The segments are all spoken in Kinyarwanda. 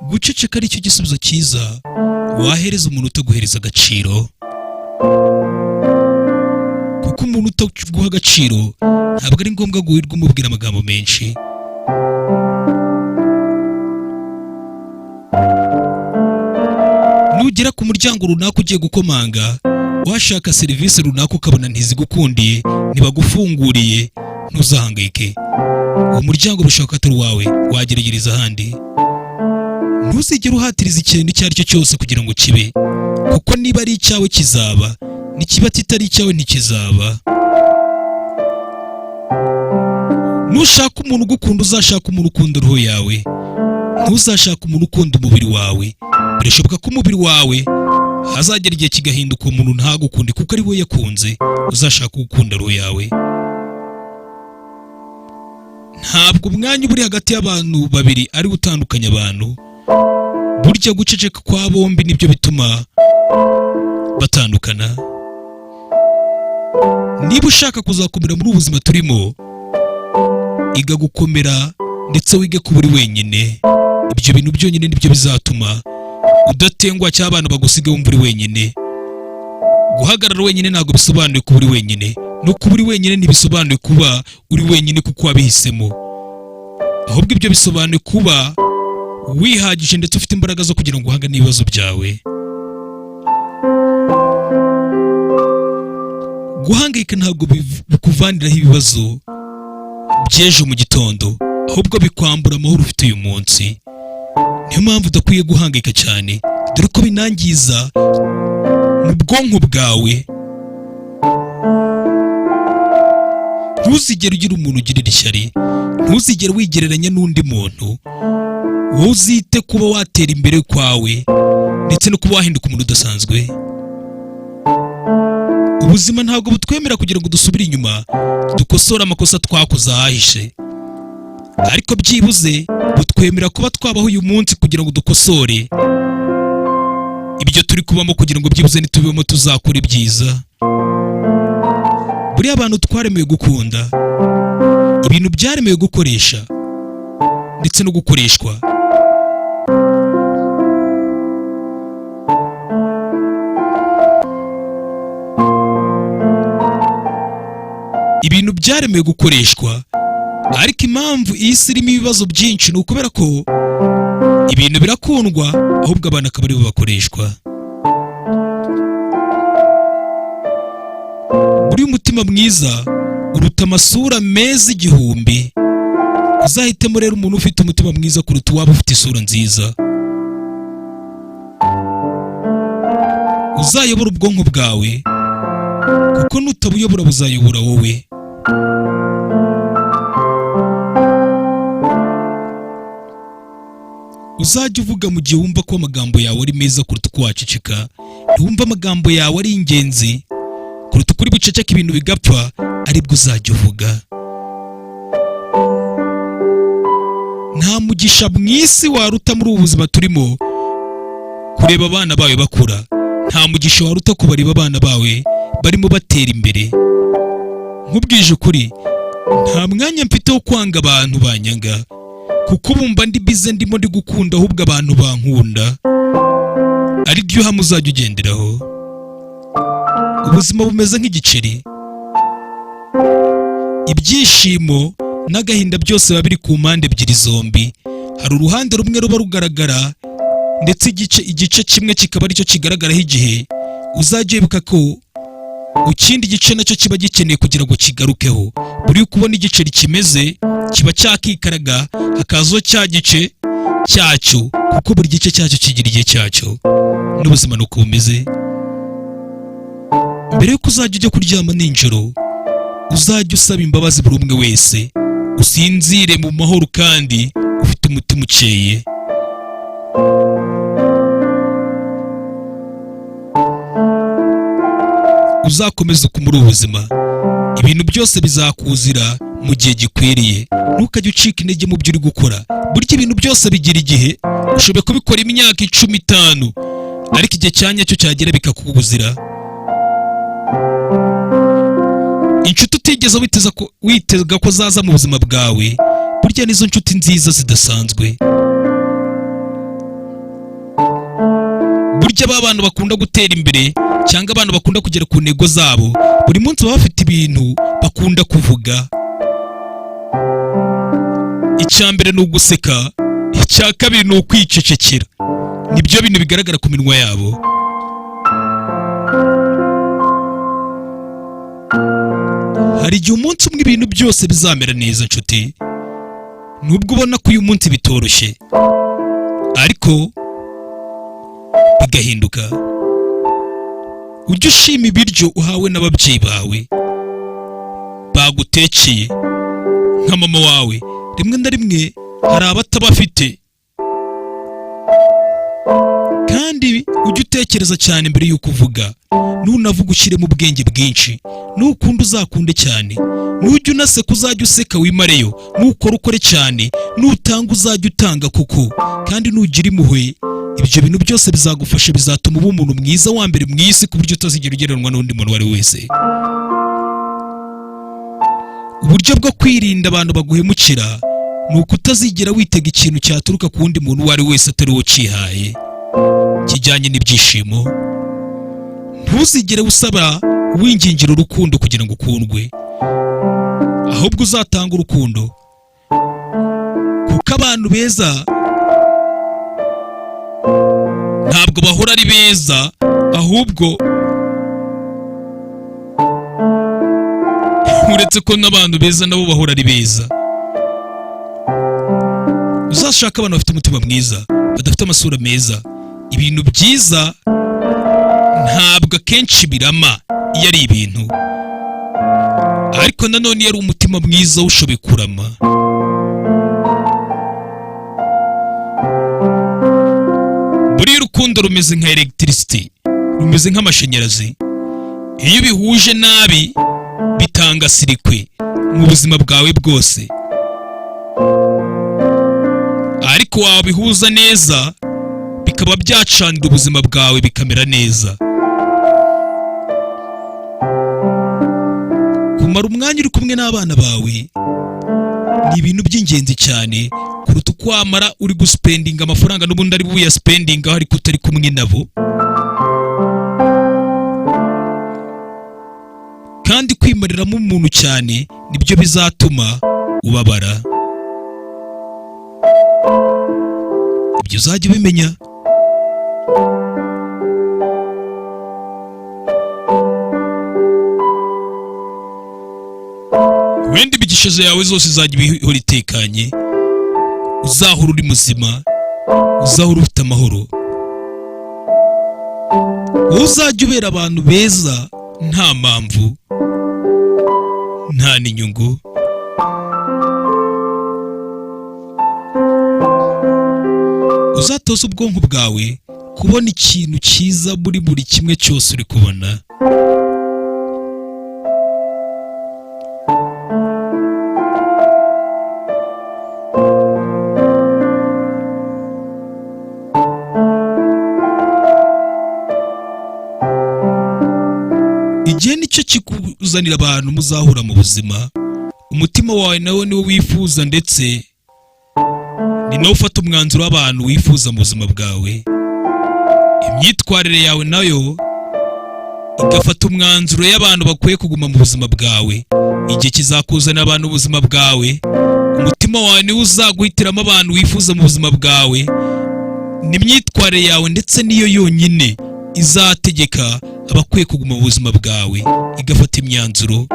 Guceceka ari cyo gisubizo cyiza wahereza umuntu utaguhereza agaciro, kuko umuntu utaguha agaciro ntabwo ari ngombwa guhirwa umubwira amagambo menshi. Nugera ku muryango runaka ugiye gukomanga, washaka serivisi runaka ukabona ntizigukundiye, ntibagufunguriye, ntuzahangayike. Uwo muryango bishobora ko atari uwawe, wagerageza ahandi. Ntuzigere uhatiriza ikintu icyo ari cyo cyose kugira ngo kibe, kuko niba ari icyawe kizaba, nikiba kitari icyawe ntikizaba. Nushaka umuntu ugukunda, uzashaka umuntu ukunda roho yawe, ntuzashaka umuntu ukunda umubiri wawe. Birashoboka ko umubiri wawe hazagera igihe kigahinduka, uwo muntu ntagukunde kuko ari we yakunze. Uzashaka gukunda roho yawe. Ntabwo umwanya uba uri hagati y'abantu babiri ari utandukanya abantu. Burya guceceka kwa bombi nibyo bituma batandukana. Niba ushaka kuzakomera muri ubu buzima turimo, iga gukomera ndetse wige kuba uri wenyine. Ibyo bintu byonyine nibyo bizatuma udatengwa cyangwa abantu bagusiga wumva uri wenyine. Guhagarara wenyine ntabwo bisobanuye kuba uri wenyine, no kuba uri wenyine ntibisobanuye kuba uri wenyine kuko wabihisemo, ahubwo ibyo bisobanuye kuba wihagije ndetse ufite imbaraga zo kugira ngo uhangane n'ibibazo byawe. Guhangayika ntabwo bikuvaniraho ibibazo by'ejo mu gitondo, ahubwo bikwambura amahoro ufite uyu munsi. Niyo mpamvu udakwiye guhangayika cyane, dore ko binangiza mu bwonko bwawe. Ntuzigere ugira umuntu ugirira ishyari, ntuzigere wigereranya n'undi muntu. Wowe uzite kuba watera imbere kwawe ndetse no kuba wahinduka umuntu udasanzwe. Ubuzima ntabwo butwemera kugira ngo dusubire inyuma dukosore amakosa twakoze ahahishe, ariko byibuze butwemera kuba twabaho uyu munsi kugira ngo dukosore ibyo turi kubamo, kugira ngo byibuze nitubibamo tuzakora ibyiza. Buriya abantu twaremewe gukunda ibintu, byaremewe gukoresha ndetse no gukoreshwa. Ibintu byaremewe gukoreshwa, ariko impamvu iyi si irimo ibibazo byinshi ni ukubera ko ibintu birakundwa, ahubwo abana akaba aribo bakoreshwa. Buriya umutima mwiza uruta amasura meza igihumbi. Uzahitemo rero umuntu ufite umutima mwiza kuruta uwaba ufite isura nziza. Uzayobora ubwonko bwawe, kuko nutabuyobora buzayobora wowe. Uzajya uvuga mu gihe wumva ko amagambo yawe ari meza kuruta uko waceceka. Ntiwumva amagambo yawe ari ingenzi kuruta uko uri buceceke ibintu bigapfa, aribwo uzajya uvuga. Nta mugisha mu isi waruta muri ubu buzima turimo kureba abana bawe bakura. Nta mugisha waruta kubareba abana bawe barimo batera imbere. Nkubwije ukuri, nta mwanya mfite wo kwanga abantu banyanga, kuko bumva ndi bize ndimo ndi gukunda, ahubwo abantu bankunda ari ryo hamwe uzajya ugenderaho. Ubuzima bumeze nk'igiceri, ibyishimo n'agahinda byose biba biri ku mpande ebyiri zombi. Hari uruhande rumwe ruba rugaragara, ndetse igice kimwe kikaba aricyo kigaragaraho igihe. Uzajya wibuka ko ikindi gice nacyo kiba gikeneye kugira ngo kigarukeho. Buri uko ubona igiceri kimeze kiba cyakikaraga, hakazaho cya gice cyacyo, kuko buri gice cyacyo kigira igihe cyacyo. N'ubuzima ni uko bumeze. Mbere y'uko uzajya ujya kuryama nijoro, uzajya usaba imbabazi buri umwe wese, usinzire mu mahoro kandi ufite umutima ukeye. Uzakomeza uko muri ubu buzima, ibintu byose bizakuzira mu gihe gikwiriye. Ntukajye ucika intege mu byo uri gukora. Burya ibintu byose bigira igihe. Ushobora kubikora imyaka 10, 5, ariko igihe cya nyacyo cyagera bikakubuzira. Inshuti utigeze witega ko zaza mu buzima bwawe, burya nizo nshuti nziza zidasanzwe. Burya ba bantu bakunda gutera imbere cyangwa abantu bakunda kugera ku ntego zabo, buri munsi baba bafite ibintu bakunda kuvuga. Icya mbere ni uguseka, icya kabiri ni ukwicecekera. Nibyo bintu bigaragara ku minwa yabo. Hari igihe umunsi umwe ibintu byose bizamera neza, nshuti. Nubwo ubona ko uyu munsi bitoroshye, ariko bigahinduka. Ujye ushima ibiryo uhawe n'ababyeyi bawe bagutekeye, nka mama wawe. Rimwe na rimwe hari abatabafite. Kandi ujye utekereza cyane mbere y'uko uvuga. Nunavuga, ushyiremo ubwenge bwinshi. Nukunda, uzakunde cyane. Nujya unaseka, uzajya useka wimareyo. Nukora, ukore cyane. Nutanga, uzajya utanga kuko. Kandi nugira impuhwe, ibyo bintu byose bizagufasha, bizatuma uba umuntu mwiza wa mbere mu isi, ku buryo utazigera ugereranwa n'undi muntu uwo ari we wese. Uburyo bwo kwirinda abantu baguhemukira ni uko utazigera witega ikintu cyaturuka ku wundi muntu uwo ari we wese atari wo cyihaye kijyanye n'ibyishimo. Ntuzigere usaba, wingingira urukundo kugira ngo ukundwe, ahubwo uzatanga urukundo, kuko abantu beza ntabwo bahora ari beza, ahubwo uretse ko n'abantu beza nabo bahora ari beza. Uzashaka abantu bafite umutima mwiza, badafite amasura meza. Ibintu byiza ntabwo akenshi birama iyo ari ibintu, ariko nanone iyo ari umutima mwiza ushoboye kurama. Buriya urukundo rumeze nka electricity, rumeze nk'amashanyarazi. Iyo ubihuje nabi bitanga circuit mu buzima bwawe bwose, ariko wabihuza neza bikaba byacanira ubuzima bwawe bikamera neza. Kumara umwanya uri kumwe n'abana bawe ni ibintu by'ingenzi cyane kuruta uko wamara uri guspendinga amafaranga n'ubundi ari buyaspendinga ariko utari kumwe nabo. Kandi kwimariramo umuntu cyane nibyo bizatuma ubabara. Ibyo uzajya ubimenya. Wenda imigisha yawe zose izajya ihora itekanye, uzahora uri muzima, uzahora ufite amahoro. Wowe uzajya ubera abantu beza nta mpamvu, nta n'inyungu. Uzatoza ubwonko bwawe kubona ikintu cyiza muri buri kimwe cyose uri kubona. Igihe nicyo kikuzanira abantu muzahura mu buzima. Umutima wawe nawe niwo wifuza, ndetse ni nawe ufata umwanzuro w'abantu wifuza mu buzima bwawe. Imyitwarire yawe nayo igafata umwanzuro y'abantu bakwiye kuguma mu buzima bwawe. Igihe kizakuzanira abantu ubuzima bwawe. Umutima wawe niwo uzaguhitiramo abantu wifuza mu buzima bwawe. N'imyitwarire yawe ndetse niyo yonyine izategeka abakwiye kuguma mu buzima bwawe, igafata imyanzuro.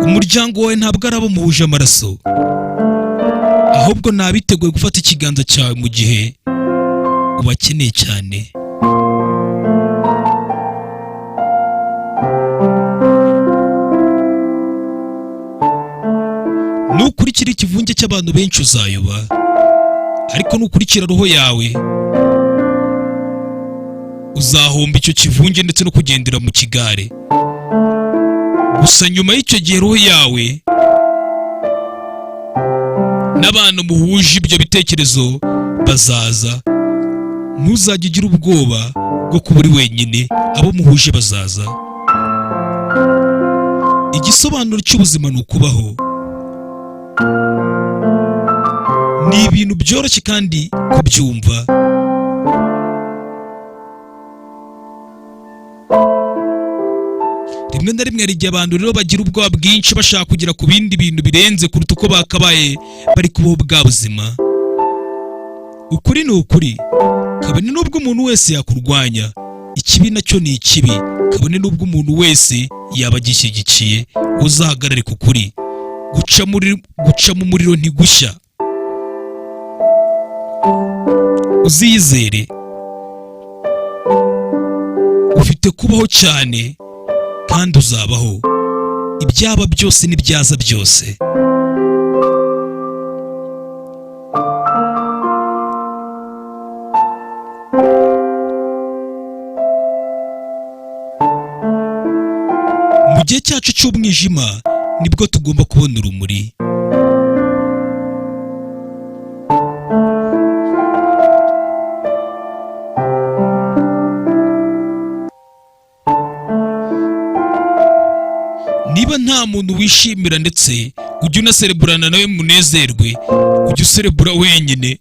Umuryango wawe ntabwo ari abo muhuje amaraso, ahubwo ni abiteguye gufata ikiganza cyawe mu gihe ubakeneye cyane. Nukurikira ikivunge cy'abantu benshi uzayoba, ariko nukurikira roho yawe uzahomba icyo kivunge ndetse no kugendera mu kigare. Gusa nyuma y'icyo gihe, roho yawe n'abantu muhuje ibyo bitekerezo bazaza. Ntuzajye ugira ubwoba bwo kuba uri wenyine, abo muhuje bazaza. Igisobanuro cy'ubuzima ni ukubaho. Ni Ni ibintu byoroshye kandi kubyumva. Rimwe na rimwe hari igihe abantu rero bagira ubwoba bwinshi, bashaka kugera ku bindi bintu birenze kuruta uko bakabaye bari kubaho bwa buzima. Ukuri ni ukuri, kabone n'ubwo umuntu wese yakurwanya. Ikibi nacyo ni ikibi, kabone n'ubwo umuntu wese yaba agishyigikiye. Uzahagarare ku kuri. Guca mu muriro ntigushya. Uziyizere, ufite kubaho cyane kandi uzabaho, ibyaba byose n'ibyaza byose. Mu gihe cyacu cy'umwijima nibwo tugomba kubona urumuri. Niba nta muntu wishimira ndetse ujya unasereburana nawe munezerwe, ujya userebura wenyine.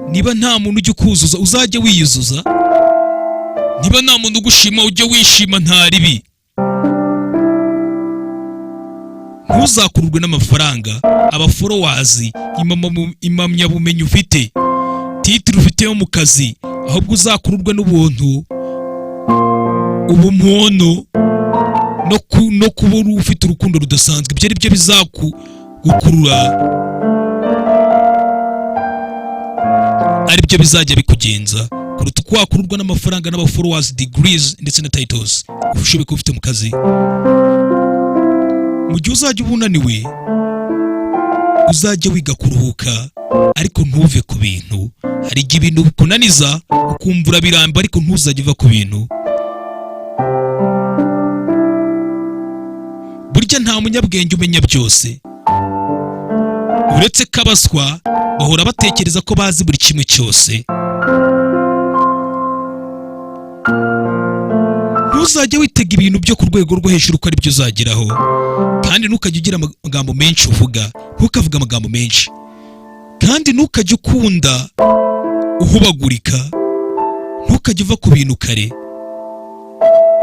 Niba nta muntu ujya ukuzuza, uzajye wiyuzuza. Niba nta muntu ugushima, ujye wishima, nta ribi. Ntuzakururwe n'amafaranga, abafollowers, impamyabumenyi ufite, title ufite yo mu kazi, ahubwo uzakururwe n'ubuntu, ubumuntu no kuba ufite urukundo rudasanzwe. Ibyo ari byo bizagukurura, ari byo bizajya bikugenza kuruta uko wakururwa n'amafaranga n'abafollowers, degrees ndetse na titles ushoboye kuba ufite mu kazi. Mu gihe uzajya uba unaniwe, uzajya wiga kuruhuka ariko ntuve ku bintu. Hari igihe ibintu bikunaniza ukumva urabiramba, ariko ntuzajye uva ku bintu. Burya nta munyabwenge umenya byose, uretse ko abaswa bahora batekereza ko bazi buri kimwe cyose. Ntuzajye witega ibintu byo ku rwego rwo hejuru ko ari byo uzageraho, kandi ntukajye ugira amagambo menshi uvuga, ntukavuge amagambo menshi, kandi ntukajye ukunda uhubagurika, ntukajye uva ku bintu kare,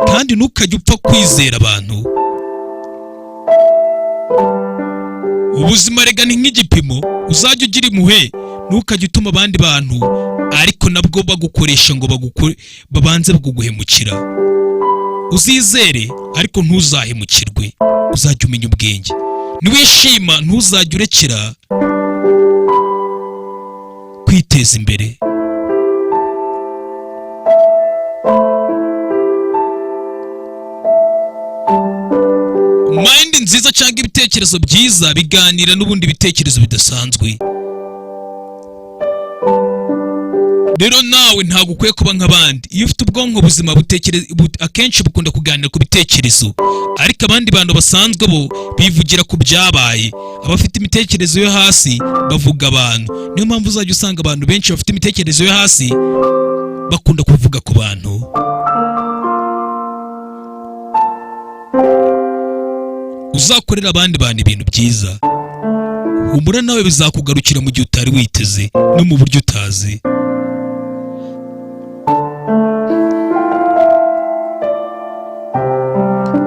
kandi ntukajye upfa kwizera abantu. Ubuzima rega ni nk'igipimo. Uzajya ugira impuhwe, ntukajye utuma abandi bantu ariko nabwo bagukoresha ngo bagukore babanze kuguhemukira. Uzizere ariko ntuzahemukirwe. Uzajya umenya ubwenge. Niwishima, ntuzajya urekera kwiteza imbere. Mind nziza cyangwa ibitekerezo byiza biganira n'ubundi bitekerezo bidasanzwe. Rero nawe ntabwo ukwiye kuba nk'abandi. Iyo ufite ubwonko buzima butekereza, akenshi bukunda kuganira ku bitekerezo, ariko abandi bantu basanzwe bo bivugira ku byabaye. Abafite imitekerereze yo hasi bavuga abantu. Niyo mpamvu uzajya usanga abantu benshi bafite imitekerereze yo hasi bakunda kuvuga ku bantu. Uzakorera abandi bantu ibintu byiza, humura, nawe bizakugarukira mu gihe utari witeze no mu buryo utazi.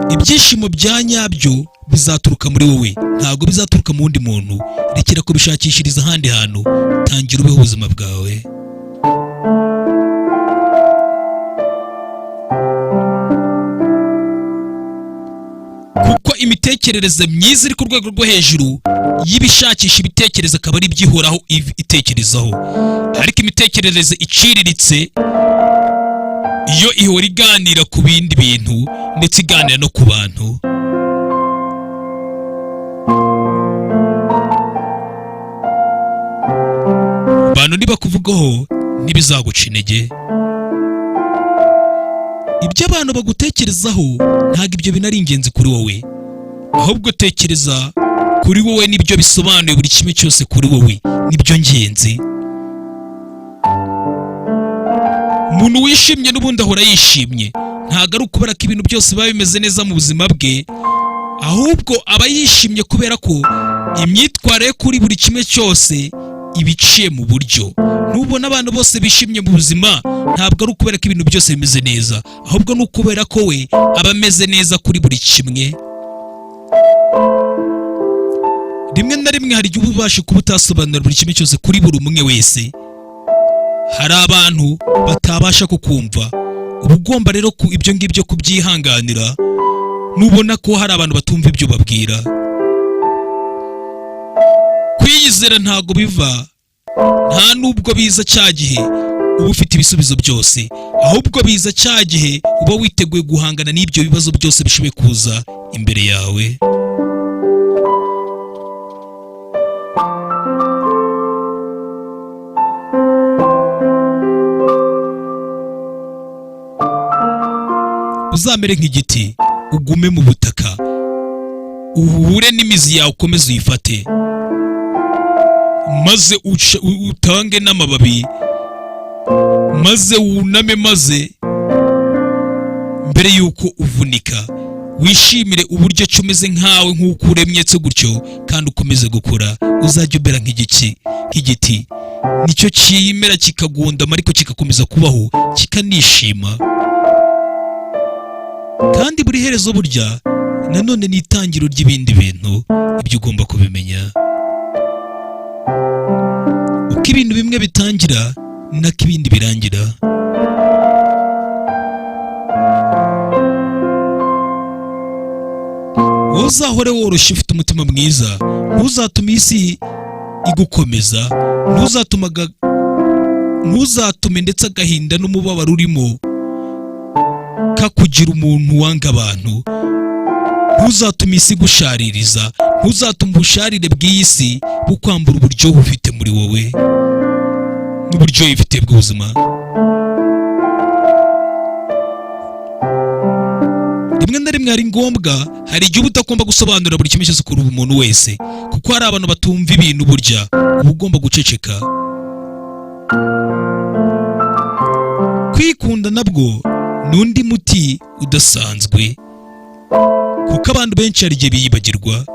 Ibyishimo bya nyabyo bizaturuka muri wowe, ntabwo bizaturuka mu wundi muntu. Rekera kubishakishiriza ahandi hantu, tangira ubeho ubuzima bwawe. Kuko imitekerereze myiza iri ku rwego rwo hejuru y'ibishakisha ibitekerezo akaba ari ibyihoraho itekerezaho, ariko imitekerereze iciriritse iyo ihora iganira ku bindi bintu ndetse iganira no ku bantu. Abantu nibakuvugaho ntibizaguca intege. Ibyo abantu bagutekerezaho, ntabwo ibyo bintu ari ingenzi kuri wowe, ahubwo tekereza kuri wowe nibyo bisobanuye buri kimwe cyose kuri wowe, nibyo ngenzi. Umuntu wishimye n'ubundi ahora yishimye. Ntabwo ari ukubera ko ibintu byose biba bimeze neza mu buzima bwe, ahubwo aba yishimye kubera ko imyitwarire ye kuri buri kimwe cyose Ibiciye mu buryo. Nubona abantu bose bishimye mu buzima, ntabwo ari ukubera ko ibintu byose bimeze neza, ahubwo ni ukubera ko we aba ameze neza kuri buri kimwe. Rimwe na rimwe hari igihe uba ubasha kuba utasobanura buri kimwe cyose kuri buri umwe wese. Hari abantu batabasha kukumva. Uba ugomba rero ku ibyo ngibyo kubyihanganira, nubona ko hari abantu batumva ibyo babwira. Kwiyizera ntabwo biva, nta nubwo biza cya gihe uba ufite ibisubizo byose, ahubwo biza cya gihe uba witeguye guhangana n'ibyo bibazo byose bishoboye kuza imbere yawe. Uzamere nk'igiti, ugume mu butaka, uhure n'imizi yawe, ukomeze uyifate, maze utange n'amababi, maze wuname, maze mbere y'uko uvunika wishimire uburyo ki umeze nkawe nk'uko uremyetse gutyo, kandi ukomeze gukura. Uzajya umera nk'igiti nicyo kimera kikagundama, ariko kigakomeza kubaho, kikanishima. Kandi buri herezo burya nanone ni itangiro ry'ibindi bintu. Ibyo ugomba kubimenya: uko ibintu bimwe bitangira, ni nako ibindi birangira. Wowe uzahore woroshye, ufite umutima mwiza. Ntuzatume isi igukomeza, ntuzatume ndetse agahinda n'umubabaro urimo kakugira umuntu wanga abantu. Ntuzatume isi igushaririza, ntuzatume ubusharire bw'iyi si bukwambura uburyohe ufite muri wowe n'uburyohe ufite bw'ubuzima. Rimwe na rimwe hari ngombwa, hari igihe uba utagomba gusobanurira buri kimwe cyose kuri umuntu wese, kuko hari abantu batumva ibintu. Burya uba ugomba guceceka. Kwikunda nabwo ni undi muti udasanzwe, kuko abantu benshi hari igihe biyibagirwa.